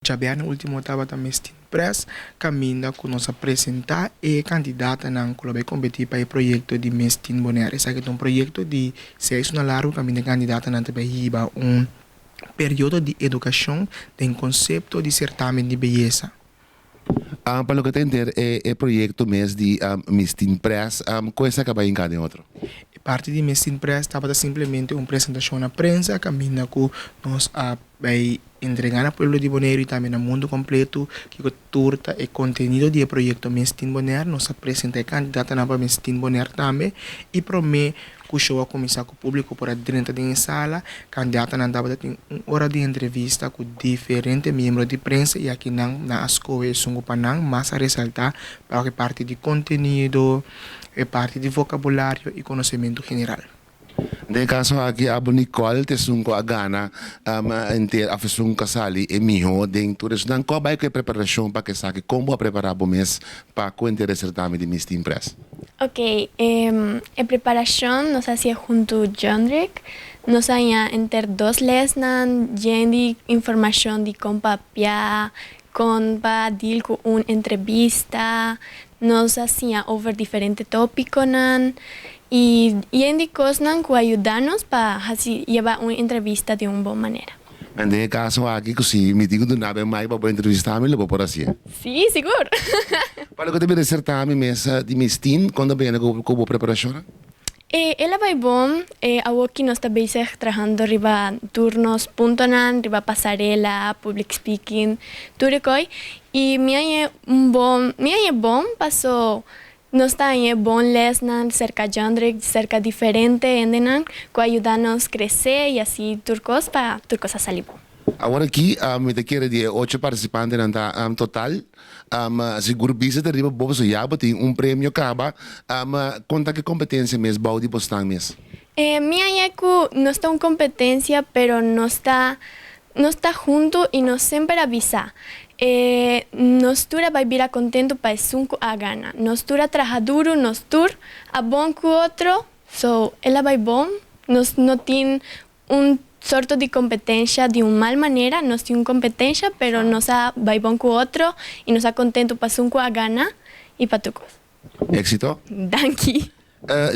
Djabièrnè último tabata Miss Teen Press, kaminda ku nos a presentá e kandidatonan ku lo bai kompetí pa e proyekto di Miss Teen Bonaire. Esaki ta un proyekto di 6 luna largu kaminda e kandidatonan ta bai hiba un periodo di edukashon den konsepto di sertamen di beyesa. Pa loke ta henter e proyekto mes di Miss Teen Press, kon esaki a bai hinká den otro? E parti di Miss Teen Press tabata simplemente un presentashon na prensa kaminda ku nos a bai entregá na pueblo di Boneiru i tambe na mundu kompleto kiko tur ta e kontenido di e proyekto Miss Teen Bonaire. Nos a presentá e kandidatonan pa Miss Teen Bonaire tambe i promé ku show a kuminsá ku públiko por a drenta den e sala, kandidatonan tabata tin un ora di entrevista ku diferente miembro di prensa i akinan nan a skohe esun ku pa nan mas a resaltá pa e parti di kontenido, e parti di vokabulario i konosementu general. Den e kaso aki abo Nicole ta esun ku a gana henter òf esun ku a sali e mihó den tur esunnan. Kon a bai ku e preparashon pa esaki? Kon bo a prepará bo mes pa ku henter e sertamen di Miss Teen Press? Ok, e preparashon nos a hasié huntu Jondrick. Nos a haña henter dos lèsnan yen di informashon di kon papia, kon pa deal ku un entrevista. Nos a siña over diferente tópikonan i yen di kosnan ku a yuda nos pa hasi yeba un entrevista di un bon manera. Den e kaso aki ku si mi tin ku duna bo e mic pa bo entrevistá mi, lo bo por hasié? Sí, sigur! Pa loke ta bira e sertamen mes di Miss Teen, kon ta bini ku bo preparashonnan? El a bai bon. Awoki nos ta bezig trahando riba tur nos puntonan, riba pasarela, public speaking, tur e koi. I mi haña un bon, mi haña bon paso nos ta haña bon lèsnan serka Jondrick, serka diferente hendenan ku a yuda nos krese i hasi tur kos pa tur kos a sali bon. Awor aki mi ta kere di e ocho partisipantenan ta total sigur bisa ta riba bo pasobra ya bo tin un premio kaba. Kon ta ki kompetensia mes bou di bosnan mes? Mi haña ku nos ta un kompetensia pero nos ta huntu i nos semper a bisa nos tur a bai bira kontentu pa esun ku a gana. Nos tur a traha duru, nos tur a bon ku otro, so el a bai bon. Nos no tin un sorto di kompetensia di un mal manera, nos tin un kompetensia, pero nos a bai bon ku otro i nos a kontentu pa esun ku a gana i pa tur kos. Éksito. Danki.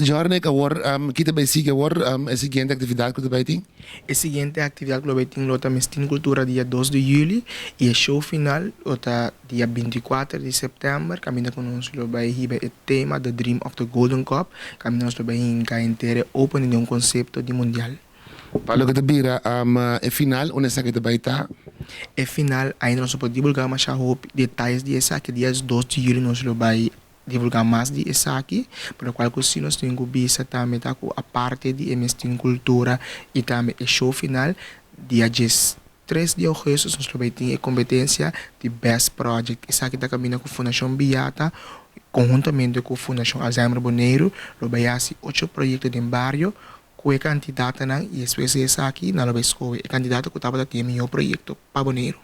Jornek, awor ki ta bai sigui awor, e siguiente aktividat ku ta bai tin? E siguiente aktividat ku lo bai tin lo ta Miss Teen Kultura dia 2 di yüli i e show final lo ta dia 24 di sèptèmber, kaminda ku nos lo bai hiba e tema The Dream of the Golden Cup, kaminda nos lo bai hinka henter e opening di un konsepto di mundial. Pa loke ta bira e final, unda esaki ta bai ta? E final ainda nos no por divulgá masha hopi detaye di esaki. Dia 2 di yüli nos lo bai divulgá mas di esaki, pero kual ku si nos tin ku bisa tambe ta ku aparte di e Miss Teen Kultura i tambe e show final, dia 13 di ougùstùs nos lo bai tin e kompetensia di Best Project. Esaki ta kaminda ku Fundashon Biata konhuntamente ku Fundashon Alzheimer Boneiru lo bai hasi ocho proyekto den bario ku e kandidatonan i despues di esaki nan lo bai skohe e kandidato ku tabata tin e mihó proyekto pa Boneiru.